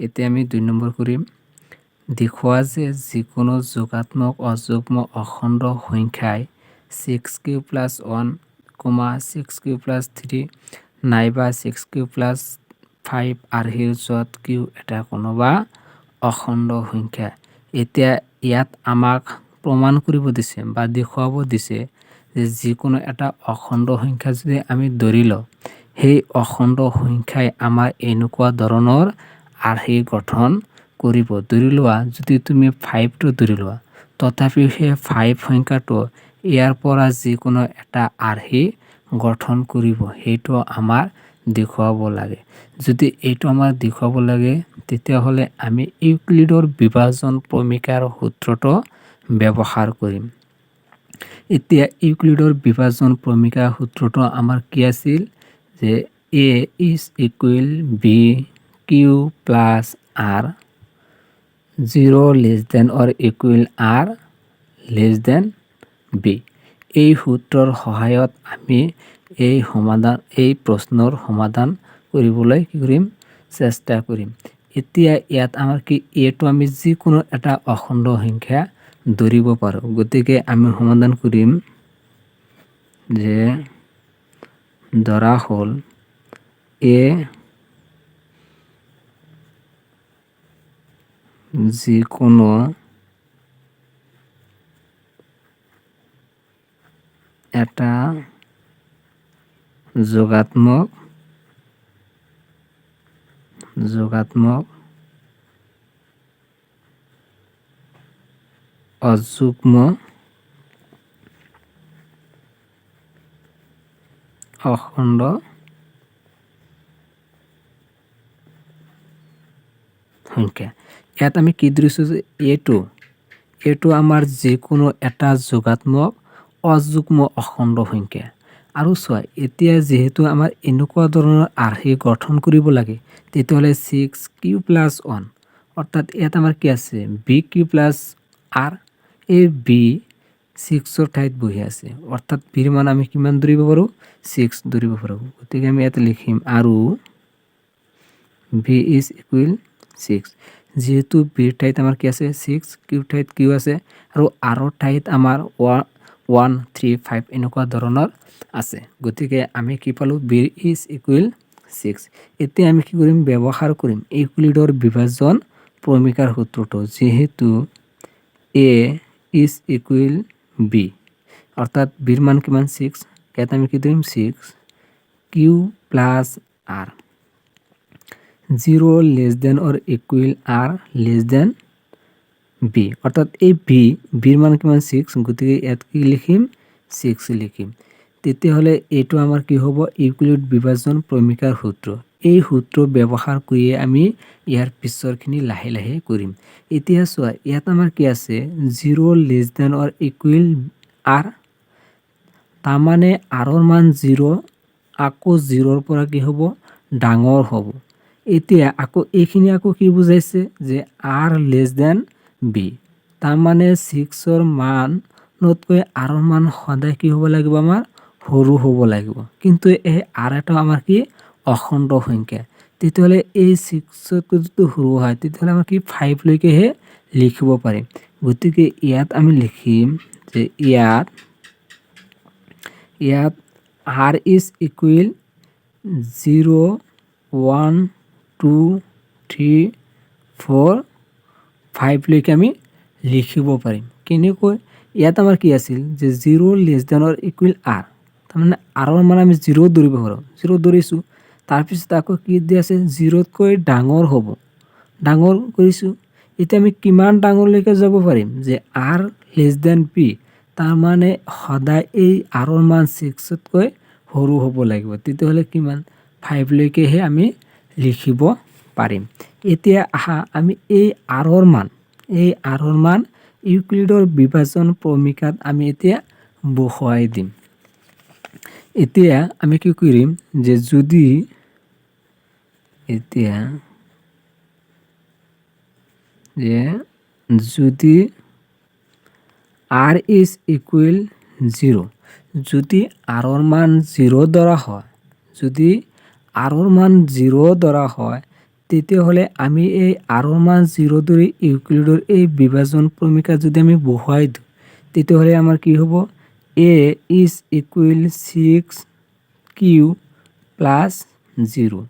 এতিয়া আমি 2 নম্বৰ কৰিম। দেখুওৱা যে যিকোনো যোগাত্মক অযুগ্ম অখণ্ড সংখ্যাই six q plus one comma six q plus three নাইবা ছিক্স কিউ প্লাছ ফাইভ আৰ্হিৰ, য'ত কিউ এটা কোনোবা অখণ্ড সংখ্যা। এতিয়া ইয়াত আমাক প্ৰমাণ কৰিব দিছে বা দেখুৱাব দিছে যে যিকোনো এটা অখণ্ড সংখ্যা যদি আমি ধৰি লওঁ, সেই অখণ্ড সংখ্যাই আমাৰ এনেকুৱা ধৰণৰ আৰ্হি গঠন কৰিব। ধৰি লোৱা, যদি তুমি ফাইভটো ধৰি লোৱা, তথাপিও সেই ফাইভ সংখ্যাটো ইয়াৰ পৰা যিকোনো এটা আৰ্হি গঠন কৰিব, সেইটো আমাৰ দেখুৱাব লাগে। যদি এইটো আমাৰ দেখুৱাব লাগে, তেতিয়াহ'লে আমি ইউক্লিডৰ বিভাজন প্ৰমিকাৰ সূত্ৰটো ব্যৱহাৰ কৰিম। এতিয়া ইউক্লিডৰ বিভাজন প্ৰমিকা সূত্ৰটো আমাৰ কি আছিল যে a is equal b q plus r, zero less than or equal r less than b। এই সূত্ৰৰ সহায়ত আমি এই প্ৰশ্নৰ সমাধান কৰিবলৈ কি কৰিম? চেষ্টা কৰিম। এতিয়া ইয়াত আমাৰ কি, এইটো আমি যিকোনো এটা অখণ্ড সংখ্যা ধৰিব পাৰোঁ। গতিকে আমি সমাধান কৰিম যে ধৰা হ'ল এ যিকোনো এটা যোগাত্মক অযুগ্ম অখণ্ড সংখ্যা। ইয়াত আমি কি ধৰিছোঁ যে এইটো আমাৰ যিকোনো এটা যোগাত্মক অযুগ্ম অখণ্ড সংখ্যা। আৰু চোৱা, এতিয়া যিহেতু আমাৰ এনেকুৱা ধৰণৰ আৰ্হি গঠন কৰিব লাগে, তেতিয়াহ'লে ছিক্স কিউ প্লাছ ওৱান, অৰ্থাৎ ইয়াত আমাৰ কি আছে? B Q plus R. এই বি ছিক্সৰ ঠাইত বহি আছে, অৰ্থাৎ বিৰ মান আমি কিমান ধৰিব পাৰোঁ? ছিক্স ধৰিব পাৰোঁ। গতিকে আমি ইয়াত লিখিম আৰু বি is equal six. যিহেতু বিৰ ঠাইত আমাৰ কি আছে? ছিক্স। কিউৰ ঠাইত কিউ আছে আৰু আৰৰ ঠাইত আমাৰ ওৱান, থ্ৰী, ফাইভ এনেকুৱা ধৰণৰ আছে। গতিকে আমি কি পালোঁ? B is equal six. এতিয়া আমি কি কৰিম? ব্যৱহাৰ কৰিম ইউক্লিডৰ বিভাজন প্ৰমিকাৰ সূত্ৰটো। যিহেতু এ is equal B, অৰ্থাৎ বিৰ মান কিমান? ছিক্স। ইয়াত আমি কি ধৰিম? Six q plus r, zero less than or equal r less than b। অৰ্থাৎ এই বিৰ মান কিমান? ছিক্স। গতিকে ইয়াত কি লিখিম? ছিক্স লিখিম। তেতিয়াহ'লে এইটো আমাৰ কি হ'ব? ইউক্লিড বিভাজন প্ৰমিকাৰ সূত্ৰ। এই সূত্ৰ ব্যৱহাৰ কৰিয়ে আমি ইয়াৰ পিছৰখিনি লাহে লাহে কৰিম। এতিয়া চোৱা, ইয়াত আমাৰ কি আছে? Zero less than or equal r, তাৰমানে আৰৰ মান জিৰ', আকৌ জিৰ'ৰ পৰা কি হ'ব? ডাঙৰ হ'ব। এতিয়া আকৌ এইখিনি আকৌ কি বুজাইছে যে আৰ লেছ দেন বি, তাৰমানে ছিক্সৰ মানতকৈ আৰৰ মান সদায় কি হ'ব লাগিব? আমাৰ সৰু হ'ব লাগিব। কিন্তু এই আৰ এটা আমাৰ কি? অখণ্ড সংখ্যা। তেতিয়াহ'লে এই ছিক্সতকৈ যদি সৰু হয়, তেতিয়াহ'লে আমাৰ কি ফাইভলৈকেহে লিখিব পাৰিম। গতিকে ইয়াত আমি লিখিম যে ইয়াত r is equal zero, one, two, three, four, ফাইভলৈকে আমি লিখিব পাৰিম। কেনেকৈ? ইয়াত আমাৰ কি আছিল যে zero less than or equal r, তাৰমানে আৰৰ মান আমি জিৰ' ধৰিব পাৰোঁ, জিৰ' ধৰিছোঁ। তাৰপিছত আকৌ কি দিয়া আছে? জিৰ'তকৈ ডাঙৰ হ'ব, ডাঙৰ কৰিছোঁ। এতিয়া আমি কিমান ডাঙৰলৈকে যাব পাৰিম যে আৰ লেছ দেন বি, তাৰমানে সদায় এই আৰৰ মান ছিক্সতকৈ সৰু হ'ব লাগিব। তেতিয়াহ'লে কিমান? ফাইভলৈকেহে আমি লিখিব পাৰিম। এতিয়া আহা, আমি এই আৰৰ মান ইউক্লিডৰ বিভাজন প্ৰমিকাত আমি এতিয়া বহুৱাই দিম। এতিয়া আমি কি কৰিম যে যদি এতিয়া যে যদি আৰ is equal zero, যদি আৰৰ মান জিৰ' ধৰা হয়, যদি আৰৰ মান জিৰ' ধৰা হয়, তেতিয়াহ'লে আমি এই আৰৰ মান জিৰ' ধৰি ইউক্লিডৰ এই বিভাজন প্ৰমেয়িকা যদি আমি বহুৱাই দিওঁ, তেতিয়াহ'লে আমাৰ কি হ'ব? A is equal six q plus zero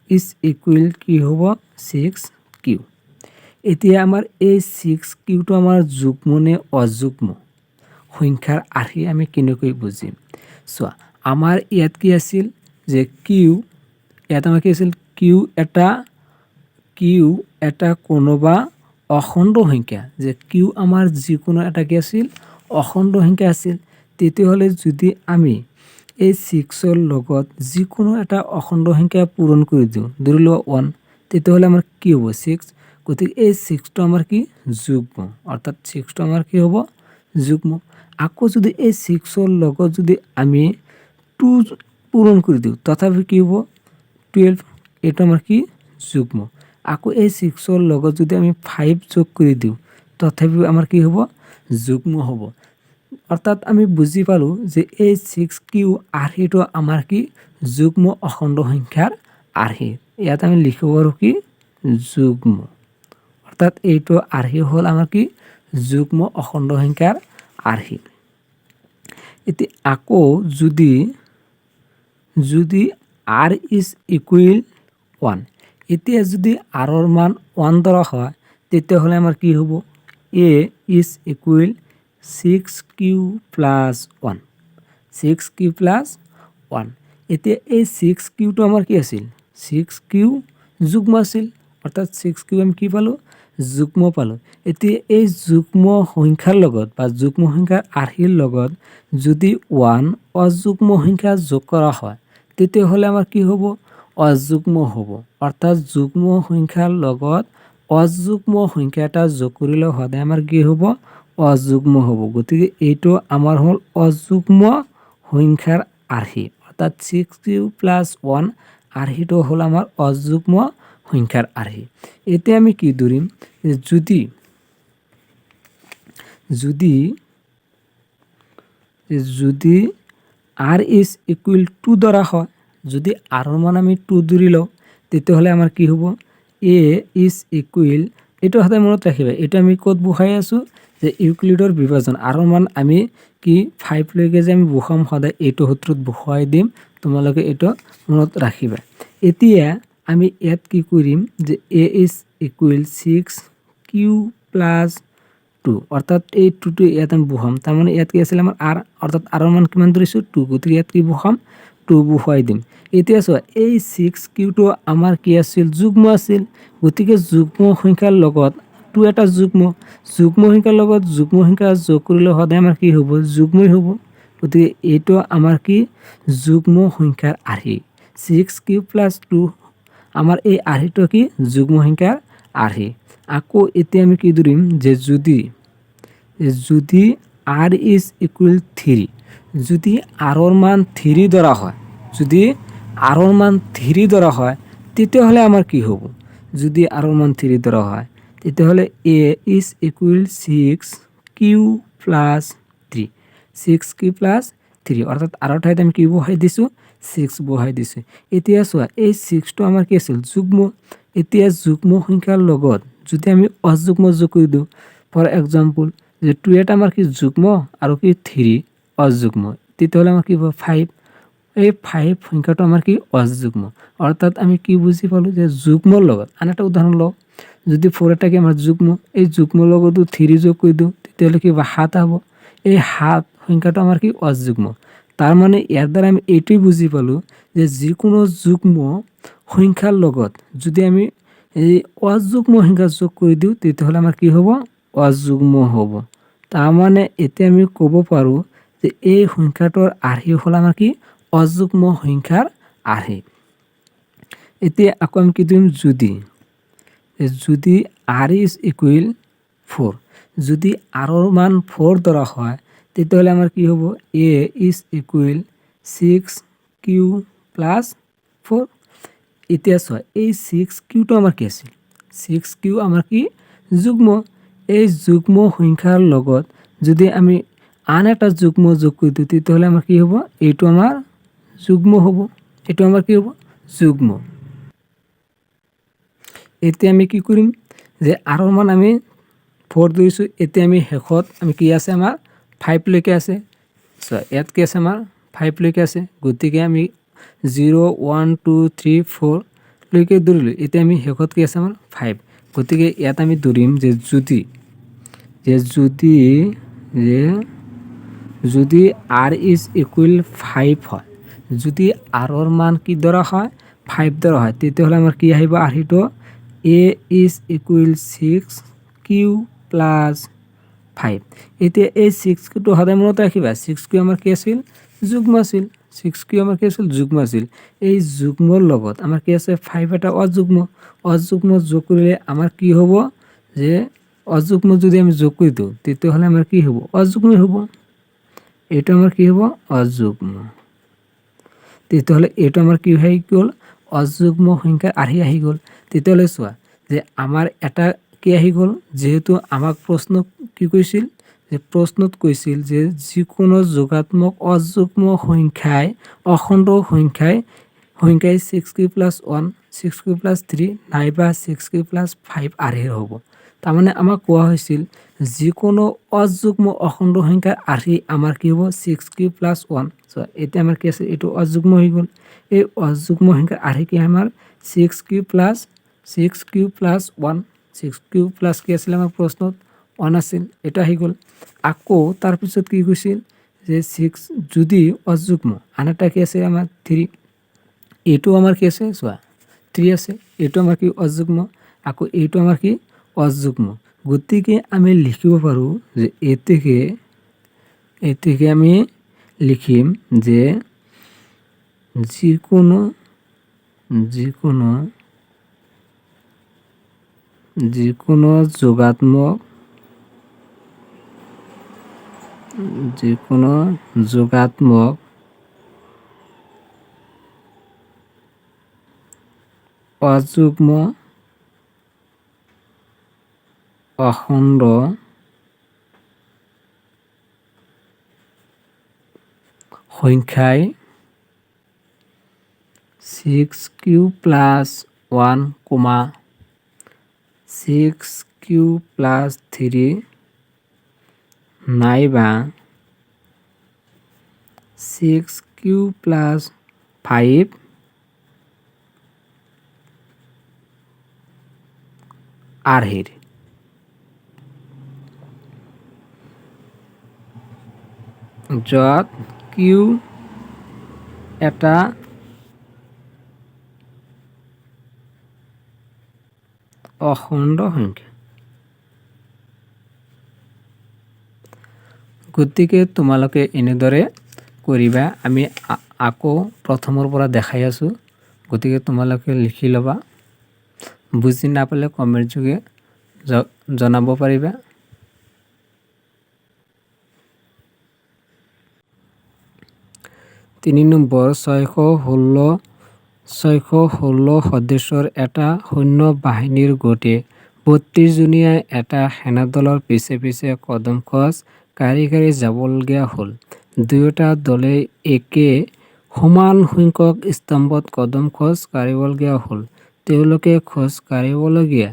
is equal কি হ'ব? Six Q. এতিয়া আমাৰ এই ছিক্স কিউটো আমাৰ যুগ্ম নে অযুগ্ম সংখ্যাৰ আৰ্হি আমি কেনেকৈ বুজিম? চোৱা, আমাৰ ইয়াত কি আছিল যে কিউ, ইয়াত আমাৰ কি আছিল? কিউ এটা কোনোবা অখণ্ড সংখ্যা, যে কিউ আমাৰ যিকোনো এটা কি আছিল? অখণ্ড সংখ্যা আছিল। তেতিয়াহ'লে যদি আমি এই ছিক্সৰ লগত যিকোনো এটা অখণ্ড সংখ্যা পূৰণ কৰি দিওঁ, ধৰি লোৱা ওৱান, তেতিয়াহ'লে আমাৰ কি হ'ব? ছিক্স। গতিকে এই ছিক্সটো আমাৰ কি? যুগ্ম। অৰ্থাৎ ছিক্সটো আমাৰ কি হ'ব? যুগ্ম। আকৌ যদি এই ছিক্সৰ লগত যদি আমি টু পূৰণ কৰি দিওঁ, তথাপি কি হ'ব? 12। এইটো আমাৰ কি? যুগ্ম। আকৌ এই ছিক্সৰ লগত যদি আমি ফাইভ যোগ কৰি দিওঁ, তথাপিও আমাৰ কি হ'ব? যুগ্ম হ'ব। অৰ্থাৎ আমি বুজি পালোঁ যে এই ছিক্স কিউ আৰ্হিটো আমাৰ কি? যুগ্ম অখণ্ড সংখ্যাৰ আৰ্হি। ইয়াত আমি লিখিব পাৰোঁ কি? যুগ্ম। অৰ্থাৎ এইটো আৰ্হি হ'ল আমাৰ কি? যুগ্ম অখণ্ড সংখ্যাৰ আৰ্হি। এতিয়া আকৌ যদি আৰ is equal one, এতিয়া যদি আৰৰ মান ওৱান ধৰা হয়, তেতিয়াহ'লে আমাৰ কি হ'ব? A is equal six q plus one, six q plus one. এতিয়া এই ছিক্স কিউটো আমাৰ কি আছিল? ছিক্স কিউ যুগ্ম আছিল। অৰ্থাৎ ছিক্স কিউ আমি কি পালোঁ? যুগ্ম পালোঁ। এতিয়া এই যুগ্ম সংখ্যাৰ লগত বা যুগ্ম সংখ্যাৰ আৰ্হিৰ লগত যদি ওৱান অযুগ্ম সংখ্যা যোগ কৰা হয়, তেতিয়াহ'লে আমাৰ কি হ'ব? অযুগ্ম হ'ব। অৰ্থাৎ যুগ্ম সংখ্যাৰ লগত অযুগ্ম সংখ্যা এটা যোগ কৰিলে সদায় আমাৰ কি হ'ব? অযুগ্ম হ'ব। গতিকে এইটো আমাৰ হ'ল অযুগ্ম সংখ্যাৰ আৰ্হি। অৰ্থাৎ ছিক্স কিউ প্লাছ ওৱান আৰ্হিটো হ'ল আমাৰ অযুগ্ম সংখ্যাৰ আৰ্হি। এতিয়া আমি কি ধৰিম? যদি আৰ is equal to ধৰা হয়, যদি আৰৰ মান আমি টু ধৰি লওঁ, তেতিয়াহ'লে আমাৰ কি হ'ব? এ is equal, এইটো সদায় মনত ৰাখিবা, এইটো আমি ক'ত বহাই আছোঁ যে ইউক্লিডৰ বিভাজন, আৰৰ মান আমি কি ফাইভলৈকে যে আমি বহাম, সদায় এইটো সূত্ৰত বহুৱাই দিম। তোমালোকে এইটো মনত ৰাখিবা। এতিয়া আমি ইয়াত কি কৰিম যে a is equal six q plus two, অৰ্থাৎ এই টুটো ইয়াত আমি বহাম। তাৰমানে ইয়াত কি আছিলে আমাৰ? আৰ। অৰ্থাৎ আৰৰ মান কিমান ধৰিছোঁ? টু। গতিকে ইয়াত কি বহাম? টু বহুৱাই দিম। এতিয়া চোৱা, এই ছিক্স কিউটো আমাৰ কি আছিল? যুগ্ম আছিল। গতিকে যুগ্ম সংখ্যাৰ লগত টু এটা যুগ্ম, যুগ্ম সংখ্যাৰ লগত যুগ্ম সংখ্যা যোগ কৰিলে সদায় আমাৰ কি হ'ব? যুগ্মই হ'ব। গতিকে এইটো আমাৰ কি? যুগ্ম সংখ্যাৰ আৰ্হি। ছিক্স কিউ প্লাছ টু আমাৰ এই আৰ্হিটো কি? যুগ্ম সংখ্যাৰ আৰ্হি। আকৌ এতিয়া আমি কি ধৰিম যে যদি আৰ is equal three, যদি আৰৰ মান থ্ৰী ধৰা হয়, যদি আৰৰ মান থ্ৰী ধৰা হয়, তেতিয়াহ'লে আমাৰ কি হ'ব? যদি আৰৰ মান থ্ৰী ধৰা হয়, তেতিয়াহ'লে a is equal six q plus three, six q plus three। অৰ্থাৎ আৰৰ ঠাইত আমি কি বহাই দিছোঁ? ছিক্স বহাই দিছোঁ। এতিয়া চোৱা, এই ছিক্সটো আমাৰ কি আছিল? যুগ্ম। এতিয়া যুগ্ম সংখ্যাৰ লগত যদি আমি অযুগ্ম যোগ কৰি দিওঁ, ফৰ এক্সাম্পল যে টু এটা আমাৰ কি যুগ্ম আৰু কি থ্ৰী অযুগ্ম, তেতিয়াহ'লে আমাৰ কি হ'ব? ফাইভ। এই ফাইভ সংখ্যাটো আমাৰ কি? অযুগ্ম। অৰ্থাৎ আমি কি বুজি পালোঁ যে যুগ্মৰ লগত, আন এটা উদাহৰণ লওঁ, যদি ফ'ৰ এটা কি আমাৰ যুগ্ম, এই যুগ্মৰ লগতো থ্ৰী যোগ কৰি দিওঁ, তেতিয়াহ'লে কি হ'ব? সাত হ'ব। এই সাত সংখ্যাটো আমাৰ কি? অযুগ্ম। তাৰমানে ইয়াৰ দ্বাৰা আমি এইটোৱেই বুজি পালোঁ যে যিকোনো যুগ্ম সংখ্যাৰ লগত যদি আমি এই অযুগ্ম সংখ্যা যোগ কৰি দিওঁ, তেতিয়াহ'লে আমাৰ কি হ'ব? অযুগ্ম হ'ব। তাৰমানে এতিয়া আমি ক'ব পাৰোঁ যে এই সংখ্যাটোৰ আৰ্হি হ'ল আমাৰ কি? অযুগ্ম সংখ্যাৰ আৰ্হি। এতিয়া আকৌ আমি কি দিম? যদি আৰ is equal four, যদি আৰৰ মান ফ'ৰ ধৰা হয়, তেতিয়াহ'লে আমাৰ কি হ'ব? A is equal six q plus four। এতিয়া চোৱা, এই ছিক্স কিউটো আমাৰ কি আছিল? ছিক্স কিউ আমাৰ কি? যুগ্ম। এই যুগ্ম সংখ্যাৰ লগত যদি আমি আন এটা যুগ্ম যোগ কৰি দিওঁ, তেতিয়াহ'লে আমাৰ কি হ'ব? এইটো আমাৰ যুগ্ম হ'ব। এইটো আমাৰ কি হ'ব? যুগ্ম। এতিয়া আমি কি কৰিম যে আৰৰ মান আমি 4 ধৰিছোঁ। এতিয়া আমি শেষত আমি কি আছে আমাৰ 5লৈকে আছে। চোৱা ইয়াত কি আছে আমাৰ 5লৈকে আছে, গতিকে আমি 0 1 2 3 4 লৈকে ধৰিলোঁ। এতিয়া আমি শেষত কি আছে আমাৰ 5, গতিকে ইয়াত আমি ধৰিম যে যদি আৰ is equal 5 হয়, যদি আৰৰ মান কি ধৰা হয় 5 ধৰা হয়, তেতিয়াহ'লে আমাৰ কি আহিব আৰ্হিটো a is equal 6q plus 5। এতিয়া এই 6qটো সদায় মনত ৰাখিবা, 6q আমাৰ কি আছিল যুগ্ম আছিল, 6q আমাৰ কি আছিল যুগ্ম আছিল। এই যুগ্মৰ লগত আমাৰ কি আছে 5 এটা অযুগ্ম, অযুগ্ম যোগ কৰিলে আমাৰ কি হ'ব যে অযুগ্ম যদি আমি যোগ কৰি দিওঁ তেতিয়াহ'লে আমাৰ কি হ'ব অযুগ্মই হ'ব, এইটো আমাৰ কি হ'ব অযুগ্ম। তেতিয়াহ'লে এইটো আমাৰ কি হৈ গ'ল অযুগ্ম সংখ্যাৰ আৰ্হি আহি গ'ল। তেতিয়াহ'লে চোৱা যে আমাৰ এটা কি আহি গ'ল, যিহেতু আমাক প্ৰশ্ন কি কৈছিল যে প্ৰশ্নত কৈছিল যে যিকোনো যোগাত্মক অযুগ্ম সংখ্যাই অখণ্ড সংখ্যাই 6q plus 1 6q plus 3 নাইবা 6q plus 5 আৰ্হিৰ হ'ব। তাৰমানে আমাক কোৱা হৈছিল যিকোনো অযুগ্ম অখণ্ড সংখ্যাৰ আৰ্হি আমাৰ কি হ'ব 6q plus 1। চোৱা এতিয়া আমাৰ কি আছে এইটো অযুগ্ম হৈ গ'ল, এই অযুগ্ম সংখ্যাৰ আৰ্হি কি আমাৰ 6q plus 1, 6q plus কি আছিল আমাৰ প্ৰশ্নত 1 আছিল, এটা আহি গ'ল। আকৌ তাৰপিছত কি কৈছিল যে 6 যদি অযুগ্ম আন এটা কি আছে আমাৰ 3, এইটো আমাৰ কি আছে চোৱা 3 আছে, এইটো আমাৰ কি অযুগ্ম, আকৌ এইটো আমাৰ কি অযুগ্ম। গতিকে আমি লিখিব পাৰোঁ যে এতেকে আমি লিখিম যে যিকোনো যিকোনো যিকোনো যোগাত্মক অযুগ্ম অখণ্ড সংখ্যাই 6q plus 1, 6q plus 3 নাইবা 6q plus 5 আৰ্হিৰ। য'ত কিউ এটা অখণ্ড সংখ্যা। গতিকে তোমালোকে এনেদৰে কৰিবা। আমি আকৌ প্ৰথমৰ পৰা দেখাই আছোঁ, গতিকে তোমালোকে লিখি ল'বা, বুজি নাপালে কমেণ্ট যোগে জনাব পাৰিবা। 3 নম্বৰ 616 সদস্যৰ এটা সৈন্য বাহিনীৰ গোটে 32 জনীয়া এটা সেনাদলৰ পিছে পিছে কদম খোজ কাঢ়ি কাঢ়ি যাবলগীয়া হ'ল। দুয়োটা দলে একে সমান সংখ্যক স্তম্ভত কদম খোজ কাঢ়িবলগীয়া হ'ল। তেওঁলোকে খোজ কাঢ়িবলগীয়া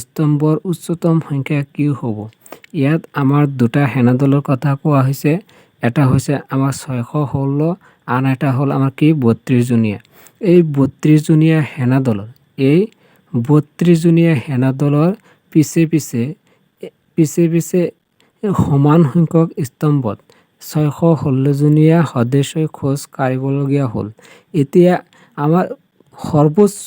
স্তম্ভৰ উচ্চতম সংখ্যা কি হ'ব? ইয়াত আমাৰ দুটা সেনাদলৰ কথা কোৱা হৈছে, এটা হৈছে আমাৰ 616, আন এটা হ'ল আমাৰ কি 32 জনীয়া। এই 32 জনীয়া সেনাদলৰ পিছে পিছে পিছে পিছে সমান সংখ্যক স্তম্ভত 616 জনীয়া সদস্যই খোজ কাঢ়িবলগীয়া হ'ল। এতিয়া আমাৰ সৰ্বোচ্চ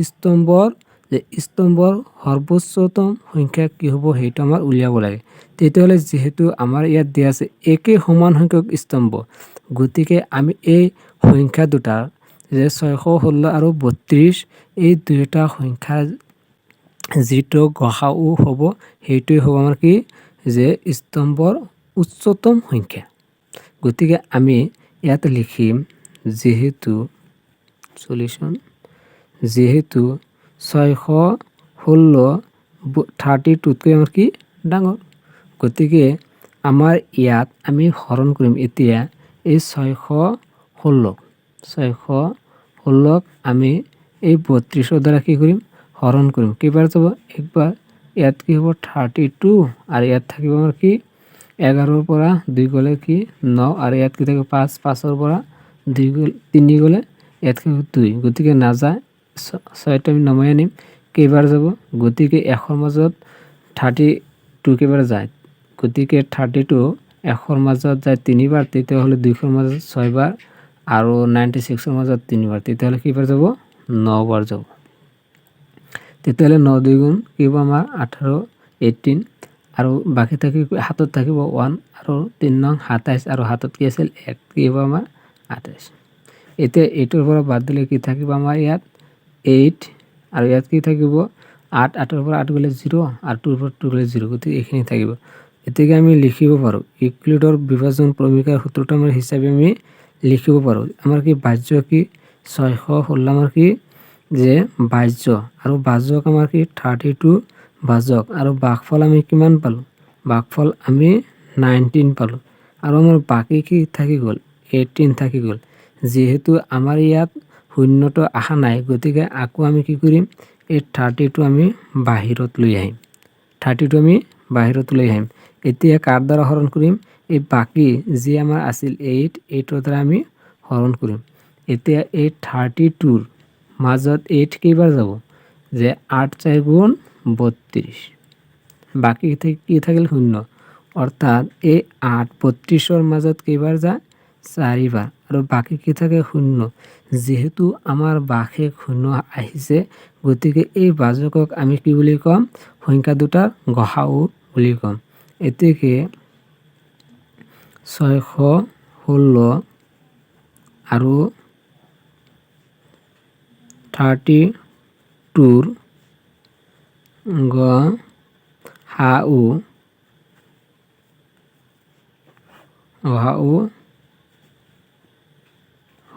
স্তম্ভৰ যে স্তম্ভৰ সৰ্বোচ্চতম সংখ্যা কি হ'ব সেইটো আমাৰ উলিয়াব লাগে। তেতিয়াহ'লে যিহেতু আমাৰ ইয়াত দিয়া আছে একে সমান সংখ্যক স্তম্ভ, গতিকে আমি এই সংখ্যা দুটাৰ যে 616 আৰু 32 এই দুয়োটা সংখ্যাৰ যিটো গসাউ হ'ব সেইটোৱে হ'ব আমাৰ কি যে স্তম্ভৰ উচ্চতম সংখ্যা। গতিকে আমি ইয়াত লিখিম যিহেতু সলিউশন যিহেতু 616 32তকৈ আমাৰ কি ডাঙৰ, গতিকে আমাৰ ইয়াত আমি হৰণ কৰিম। এতিয়া এই 616 আমি এই 32ৰ দ্বাৰা কি কৰিম, হৰণ কৰিম। কেইবাৰ যাব? একবাৰ। ইয়াত কি হ'ব? 32। আৰু ইয়াত থাকিব আমাৰ কি? 11ৰ পৰা 2 গ'লে কি? 9। আৰু ইয়াত কি থাকিব? 5। 5ৰ পৰা 2 গ'লে, 3 গ'লে ইয়াত থাকিব 2। গতিকে নাযায়, 6টো আমি নমাই আনিম। কেইবাৰ যাব? গতিকে 100ৰ মাজত 32 কেইবাৰ যায়? গতিকে 32 100ৰ মাজত যায় 3বাৰ, তেতিয়াহ'লে 200ৰ মাজত 6বাৰ, আৰু 96ৰ মাজত 3বাৰ, তেতিয়াহ'লে কেইবাৰ যাব? 9বাৰ যাব। তেতিয়াহ'লে 9 2 গুণ কি হ'ব আমাৰ? 18, 18। আৰু বাকী থাকিব হাতত থাকিব 1, আৰু 3 নং 27, আৰু হাতত কি আছিল? 1। কি হ'ব আমাৰ? 28। এতিয়া এইটোৰ পৰা বাদ দিলে কি থাকিব আমাৰ ইয়াত? 8। আৰু ইয়াত কি থাকিব? 8। 8ৰ পৰা 8 গ'লে 0, আৰু 2ৰ পৰা 2 গ'লে 0। গতিকে এইখিনি থাকিব। এতেকে আমি লিখিব পাৰোঁ ইউক্লিডৰ বিভাজন প্ৰমিকাৰ সূত্ৰটো আমাৰ হিচাপে আমি লিখিব পাৰোঁ। আমাৰ কি বাহ্য কি? 616 আমাৰ কি যে বাহ্য, আৰু ভাজক আমাৰ কি? 32 ভাজক, আৰু ভাগফল আমি কিমান পালোঁ? ভাগফল আমি 19 পালোঁ। আৰু আমাৰ বাকী কি থাকি গ'ল? 18 থাকি গ'ল। যিহেতু আমাৰ ইয়াত শূন্যটো অহা নাই, গতিকে আকৌ আমি কি কৰিম? এই 32 আমি বাহিৰত লৈ আহিম। 32 আমি বাহিৰত লৈ আহিম। এতিয়া কাৰ দ্বাৰা হৰণ কৰিম? এই বাকী যি আমাৰ আছিল 8, 8ৰ দ্বাৰা আমি হৰণ কৰিম। এতিয়া এই 32ৰ মাজত 8 কেইবাৰ যাব? যে 8 4 গুণ 32, বাকী কি থাকিল? শূন্য। অৰ্থাৎ এই 8 32ৰ মাজত কেইবাৰ যায়? 4বাৰ, আৰু বাকী কি থাকে? শূন্য। যিহেতু আমাৰ বাশেষ শূন্য আহিছে, গতিকে এই ভাজকক আমি কি বুলি ক'ম? সংখ্যা দুটাৰ গসাউ বুলি ক'ম। এতেকে 616 আৰু 32ৰ গ সা উ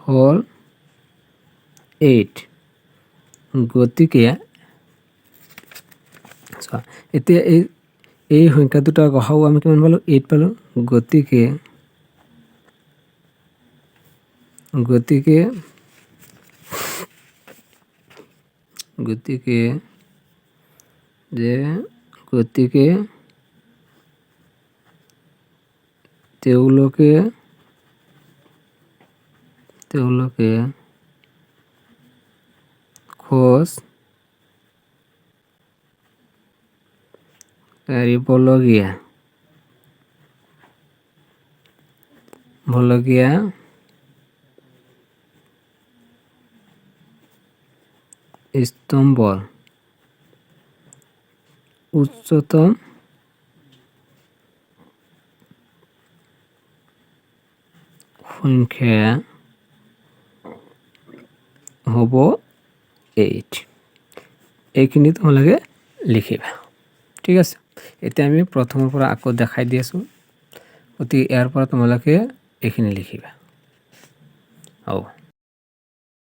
হ'ল 8। গতিকে চোৱা, এতিয়া এই সংখ্যা দুটাৰ গসাউ আমি কিমান পালোঁ? 8 পালোঁ। গতিকে গতিকে গতিকে যে গতিকে তেওঁলোকে তেওঁলোকে খোজ কাঢ়িবলগীয়া বলগীয়া স্তম্ভৰ উচ্চতম সংখ্যা হ'ব 8। এইখিনি তোমালোকে লিখিবা, ঠিক আছে? এতিয়া আমি প্ৰথমৰ পৰা আকৌ দেখাই দি আছোঁ, গতিকে ইয়াৰ পৰা তোমালোকে এইখিনি লিখিবা। হ'ব।